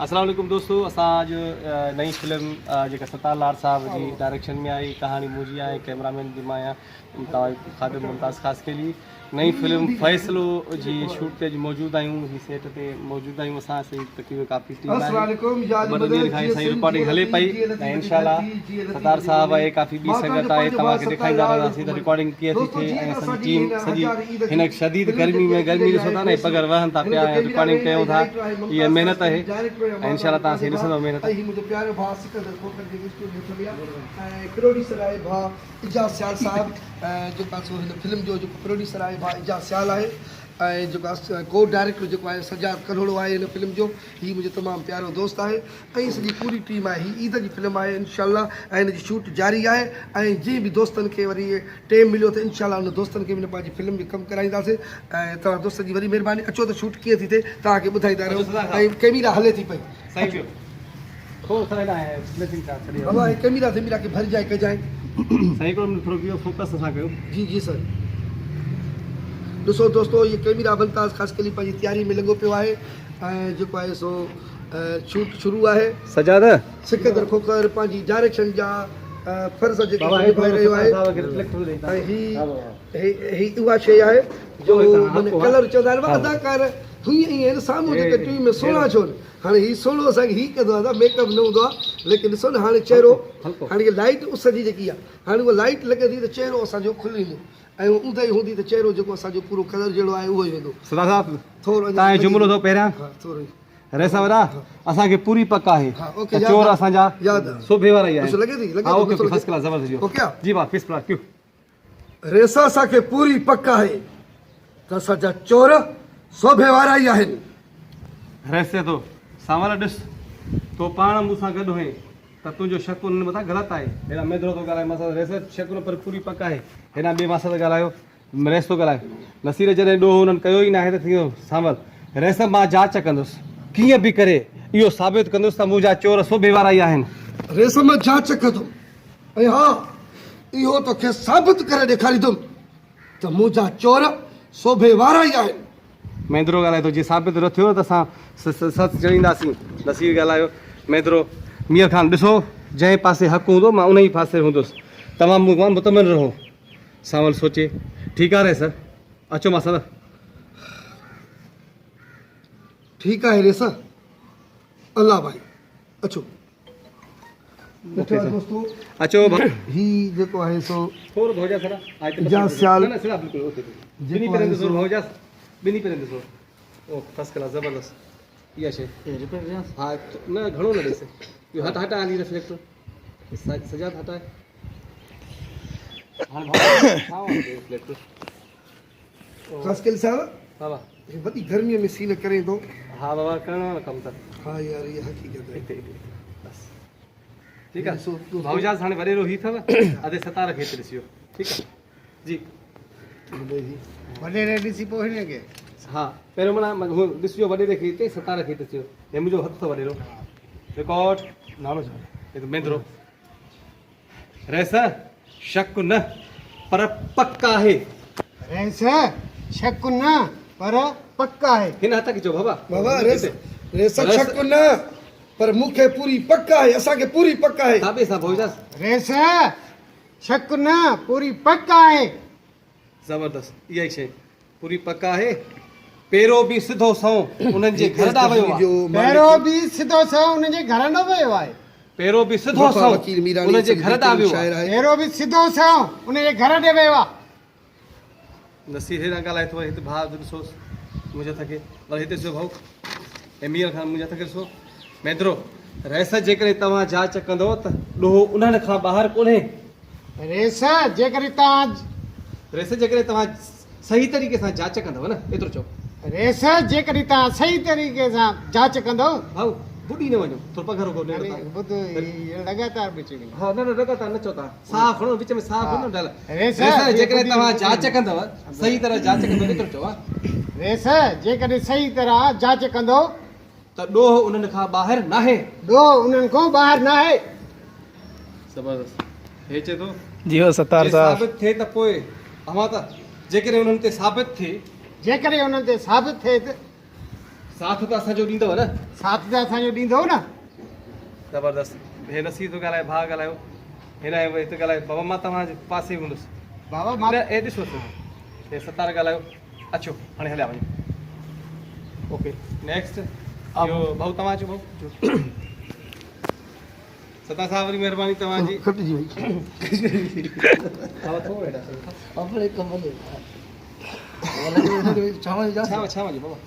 السلام عليڪم دوستو اسان اڄ نئين فلم جيڪا ستار لاڙ صاحب جي ڊائريڪشن ۾ آئي ڪهاڻي منهنجي آهي ڪئميرا مين به مان آهيان توهان خادم ممتاز خاصخيلي نئين فلم فيصلو جي شوٽ تي اڄ موجود آهيون هي سيٽ تي موجود آهيون اسان سائين تقريبن ڪافي ٽيم آهي ٻه ٽن ڏينهن کان سائين رڪارڊنگ هلي پئي ۽ انشاء الله ستار صاحب آهي ڪافي ٻي سنگت آهي توهان کي ڏيکاريندا رهنداسين ته رڪارڊنگ ڪيئن ٿي ٿئي ۽ اسان جي ٽيم سڄي هن شديد گرمي ۾ گرمي ڏسو ٿا نه پگهر وهن ٿا پيا ۽ رڪارڊنگ ڪيون ٿا اها محنت آهي ۽ انشاء الله توهان سائين ڏسندو محنت. ۽ هي منهنجو پيارو ڀاء سڪندر کوکر جي اسٽوڊيو ٺهيل آهي ۽ پروڊيوسر آهي ڀاء اعجاز سيال صاحب جيڪو آهي سو هن فلم جو جيڪو پروڊيوسر آهي ڀاء اعجاز سيال آهي ۽ جيڪو آهي ڪو ڊائريڪٽر جيڪو آهي سجاد ڪلهوڙو آهي هن فلم جو هي منهنجو تمام پيارو دوست آهي ۽ سڄي پوري ٽيم آهي هي عيد جي فلم آهي انشاء الله ۽ هن جي شوٽ جاري آهي ۽ جنهن به دوستن کي وري ٽيم مليو ته انشاء الله ان دوستن کي به پنهنجي فلم ۾ ڪم ڪرائينداسين ۽ توهان دوستن جي وڏي مهرباني اچو ته شوٽ ڪيئن ٿي ٿئي توهان کي ٻڌائيندا رهون ۽ ڪيميرا هلي ٿي پئي اچو. ٿورو سر هيڏانهن بليسنگ سان ڇڏي بابا هي ڪيميرا سيميرا کي ڀرجائي ڪجانء. سائين هڪڙو منٽ ٿورو بيهو فوڪس اسان ڪيو. جي جي سر ڏسو دوستو هي ڪيميرا ممتاز خاصخيلي پنهنجي تياري ۾ لڳو پيو آهي ۽ جيڪو آهي سو شوٽ شروع آهي. سجاد. سڪندر کوکر پنهنجي ڊائريڪشن جا فرض جيڪي سو نڀائي رهيو آهي ۽ هي هي اها شيء آهي جو معنيٰ ڪلر چوندا آهن اداڪار هيئن ائين آهن سامهون جيڪي ٽي وي ۾ سهڻا ڇو نه هاڻي هي سهڻو اسان کي هي ڪندو آهي ميڪ اپ نه هوندو آهي ليڪن ڏسو نه هاڻي چهرو هاڻي هي لائيٽ اس جي جيڪي آهي هاڻي اها لائيٽ لڳندي ته چهرو اسان جو کلي ايندو ۽ اها اوندهه هوندي ته چهرو جيڪو اسان جو پورو ڪلر جهڙو آهي اهو ئي ويندو. سدا صاحب ٿورو اڃا تان جو جملو ٿو پهريان ها ٿورو رئيس صاحب وڏا اسان کي پوري پڪ آهي ها اوڪي ته چور اسان جا ياد آ سوڀي وارا ئي آهن لڳي ٿي لڳي ها ٿي اوڪي اوڪي فرسٽ ڪلاس زبردست جي اوڪي آ جي با فرسٽ ڪلاس ڪيو ريسا اسان کي پوري پڪ آهي ته اسان جا چور سوڀي وارا ئي آهن. ريس چئي ٿو، سانول ڏس، تو پاڻ مون سان گڏ هئين ته تنهنجو شڪ انهن مٿان غلط آهي. هيڏانهن مينڌرو ٿو ڳالهائي، مان سان ريس شڪ نه پر پوري پڪ آهي. هيڏانهن ٻئي ماسا ٿا ڳالهايو، ريس ٿو ڳالهائي. نصير جڏهن ڏوهه انهن ڪيو ئي ناهي ته ٿيندو. سانول، ريس مان جاچ ڪندس، ڪيئن به ڪري اهو ثابت ڪندس ته منهنجا چور سوڀي وارا ئي آهن. ريس مان جاچ ڪندم ۽ ها اهو توکي ثابت ڪري ڏيکاريندم ته منهنجا چور سوڀي وارا ئي آهن. مينڌرو ڳالهائي ٿو، جي ثابت نه ٿيو ته اسان سچ چڙهينداسين. نصير ڳالهايو، مينڌرو، مير خان ڏسو، جنهن پاسي حق هوندو مان انهيء پاسي هوندس. توهان مون مان مطمئن رهو. سانول سوچي، ٺيڪ آهي رئيس، اچو مان سندس. ٺيڪ آهي رئيس، الله ڀائي، اچو. اچو ڀاء. هي جيڪو آهي سو ٿورو ڀوجا سرا اعجاز سيال نه نه سرا بلڪل اوڪي ٻنهي پيرن تي زور ڀوجا ٻنهي پيرن تي زور او فرسٽ ڪلاس زبردست اها شي ها نه گهڻو نه ڏس اهو هٽ هٽا هلي ريفليڪٽر سجاد هٽائي هاڻي ڀاء ريفليڪٽر خاصخيلي صاحب بابا هي وڏي گرمي ۾ سين ڪرين ٿو. ها بابا ڪرڻو آ نه ڪم ته. ها يار اها حقيقت آهي. هتي هتي بس ٺيڪ آ ڀائوجاز هاڻي وڏيرو هي اٿو ادي ستار کي هتي ڏسيو ٺيڪ آ جي وڏيري ڏسي پوء هن کي ها پهريون معنيٰ هو ڏسجو وڏيري کي هتي ستار کي هتي ڏسجو هي منهنجو هٿ اٿو وڏيرو رڪارڊ نالو ڇا هي ته ميندرو رئيس، شڪ نه پر پڪ آهي. رئيس، شڪ نه پر پڪ آهي. هن هٿ کي چئو بابا. بابا رئيس، رئيس شڪ نه پر مون کي پوري پڪ آهي، اسان کي پوري پڪ آهي. کاٻي سان ڀوڄاس. رئيس، شڪ نه پوري پڪ آهي. زبردست اها ئي شيء پوري پڪ آهي. پيرو به سڌو سنئون انهن جي گهر ڏانهن ويو آهي. پيرو به سڌو سنئون انهن جي گهر ڏانهن ويو آهي. پيرو به سڌو سنئون انهن جي گهر ڏانهن ويو آهي. پيرو به سڌو سنئون انهن جي گهر ڏي ويو آهي. نصير هيڏانهن ڳالهائي ٿو هت ڀاء ڏسوس منهنجي هٿ کي وري هتي ڏسو ڀائو ۽ مير خان منهنجي هٿ کي ڏسو ميندرو رئيس جيڪڏهن توهان جاچ ڪندو ته ڏوهه انهن کان ٻاهر ڪونهي. رئيس جيڪڏهن توهان. رئيس جيڪڏهن توهان صحيح طريقي سان جاچ ڪندؤ نه ايترو چئو. رئيس جيڪڏهن توهان صحيح طريقي سان جاچ ڪندؤ. ڀائو ٻڏي نه وڃو ٿورو پگهر رڳو نيڙو تان. ٻڌ لڳاتار به چئي وڃو. ها نه نه لڳاتار نه چئو توهان ساهه کڻو وچ ۾ ساهه کڻو ڊل. رئيس جيڪڏهن توهان جاچ ڪندؤ صحيح طرح جاچ ڪندؤ ايترو چئو ها. رئيس جيڪڏهن صحيح طرح جاچ ڪندؤ. ته ڏوهه انهن کان ٻاهر ناهي. ڏوهه انهن کان ٻاهر ناهي. زبردست هي چئي ٿو. جيو ستار جي صاحب. ثابت ٿئي ته پوء اوهان ته جيڪڏهن انهن تي ثابت ٿئي. جيڪڏهن انهن تي ثابت ٿئي ته. ساٿ ته اسان جو ڏيندؤ نه؟ ساٿ ته اسان جو ڏيندؤ نه؟ زبردست هي نصير ٿو ڳالهائي ڀاء ڳالهايو هن آيو هت ڳالهايو بابا مان توهان جي پاسي هوندس بابا مان نه هي ڏسو هي ستار ڳالهايو اچو هاڻي هليا وڃو اوڪي نيڪسٽ اهو ڀائو توهان اچو ڀائو ستار صاحب وري مهرباني توهان جي کٽجي وئي بابا ٿورو هيڏا اپڻي ڪم ۾ ڇاو ڇاو جو بابا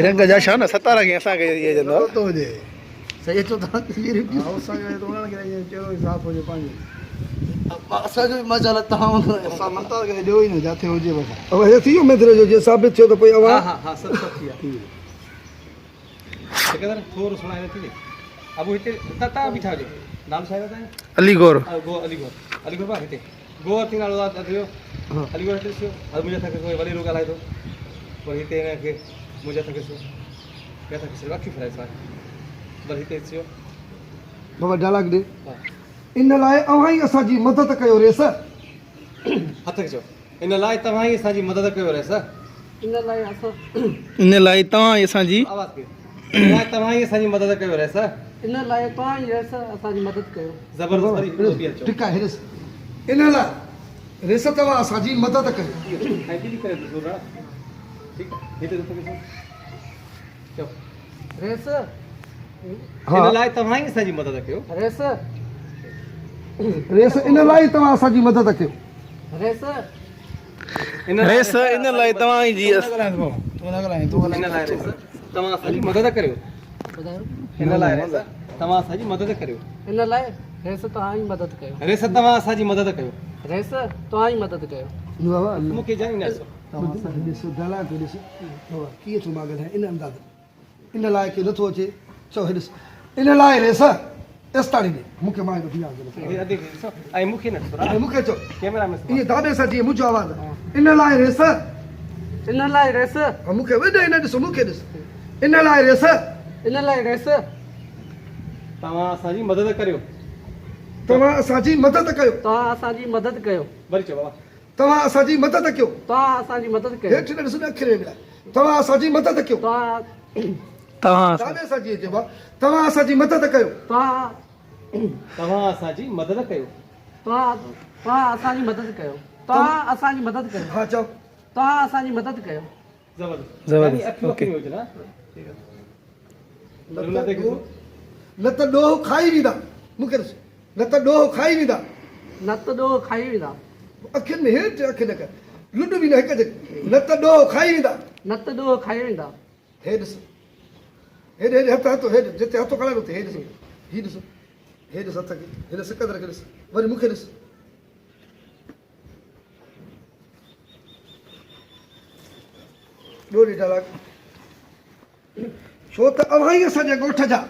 رنگ جا شان ستارا کي اسان کي اهي چوندو تو هجي صحيح چو ٿا تصوير اسان کي ته انهن کي چهرو صاف هجي پنهنجو اسان جو مزا لا تهان اسان ممتاز کي ڏيو ئي نه جاٿي هجي بس او هي ٿي ويو ميدري جو جي ثابت ٿيو ته پوء اوهان ها ها سڀ سڀ ٿي ويا سڪندر ٿورو سڻائي نه ٿي ابو هتي تا بيٺا هجو نالو ڇا آهي تان علي گور علي گور علي گور با هتي گوهر ٿي نالو آ ٿيو علي گوهر هتي ڏسيو هل منهنجي هٿ کي ڪوئي وڏيرو ڳالهائي ٿو وري هتي هن کي منهنجي هٿ کي ڏسو ٻئي هٿ کي ڏسو اکيون ڦيرائي سان وري هتي ڏسيو بابا ڊائلاگ ڏي ان لاء اوهان ئي اسان جي مدد ڪيو ريس هٿ کي چئو ان لاء توهان ئي اسان جي مدد ڪيو ريس ان لاء اسان ان لاء توهان ئي اسان جي آواز ڪيو ان لاء توهان ئي اسان جي مدد ڪيو ريس ان لاء توهان ئي ريس اسان جي مدد ڪيو. زبردست وري هڪڙو ٻيهر چئو. ٺيڪ آهي ريس ان لاء ريس توهان اسان جي مدد ڪيو. ۽ ٻلي ڪري ڏسو راڻا ٺيڪ آهي هتي ڏسو ڏسو چئو. ريس ان لاء توهان ئي اسان جي مدد ڪيو. ريس ريس ان لاء ئي توهان اسان جي مدد ڪيو. ريس ريس ان لاء توهان ئي جي ان لاء ريس توهان اسان جي مدد ڪريو. ان لاء ريس توهان اسان جي مدد ڪريو. ان لاء ريس توهان ئي مدد ڪيو. ريس توهان اسان جي مدد ڪيو. ريس توهان ئي مدد ڪيو. مون کي جاني نه ڏسو. ڏسو ڊائلاگ ٿو ڏس بابا ڪيئن ٿو مان ڳالهايان ان انداز ان لاء کي نٿو اچي چئو هي ڏس ان لاء ريس ايستاڻي ڏي مون کي مان ايڏو بيهان ڪونه هي ادي کي ڏسو ۽ مون کي نه ڏسو ۽ مون کي چئو ڪيمرا ۾ ائين داٻي سان جيئن منهنجو آواز ان لاء ريس ان لاء ريس ها مون کي وڏي نه ڏسو مون کي ڏس ان لاء ريس ان لاء ريس توهان اسان جي مدد ڪريو. توهان اسان جي مدد ڪيو. توهان اسان جي مدد ڪيو. وري چئو بابا. توهان اسان جي مدد ڪيو. توهان اسان جي مدد ڪيو. هيٺ نه ڏس نه اکين ۾ ملائي. توهان اسان جي مدد ڪيو. توهان. توهان. داٻي سان جيئن چئبو آهي. توهان اسان جي مدد ڪيو. توهان. توهان اسان جي مدد ڪيو. توهان. توهان اسان جي مدد ڪيو. توهان اسان جي مدد ڪيو. ها چئو. توهان اسان جي مدد ڪيو. زبردست. زبردست اوڪي. نه ته ڏوهه کائي ويندا. مون کي ڏس. نه ته ڏوهه کائي ويندا. نه ته ڏوهه کائي ويندا. اکين ۾ هيٺ اک نه ڪر. لڏ به نه هڪ جڳ. نه ته ڏوهه کائي ويندا. نه ته ڏوهه کائي ويندا. هي ڏس. هيڏ هيڏ هٿ هٿ هيڏ جتي هٿ کڻائين اتي هي ڏس. هي ڏس. هي ڏس هٿ کي. هن سڪندر کي ڏس. وري مون کي ڏس. ٻيو ڏي ڊائلاگ. ڇو ته اوهان ئي اسان جي ڳوٺ جا.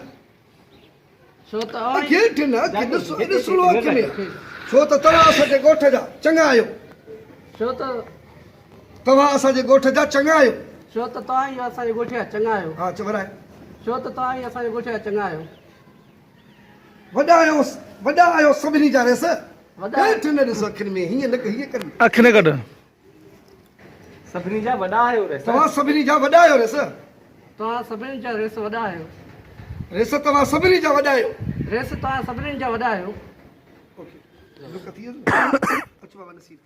ڇو ته اوهان ئي. هيٺ نه اک ڏس ڏسڻو اک ۾ ڇو ته توهان اسان جي ڳوٺ جا چڱا آهيو. ڇو ته. توهان اسان جي ڳوٺ جا چڱا آهيو. ڇو ته توهان ئي اسان جي ڳوٺ جا چڱا آهيو. ها چؤ ورائي. ڇو ته توهان ئي اسان جي ڳوٺ جا چڱا آهيو. وڏا آهيو وڏا آهيو سڀني جا ريس. هيٺ نه ڏس اکين ۾ هيئن نه هيئن ڪر. اک نه ڪڍ. سڀني جا وڏا آهيو ريس. توهان سڀني جا وڏا آهيو ريس. توهان سڀني جا ريس وڏا آهيو. ريس توهان سڀني جا وڏا آهيو. ريس توهان سڀني جا وڏا آهيو. اوڪي لڪ ٿي ويو اچ بابا نصير.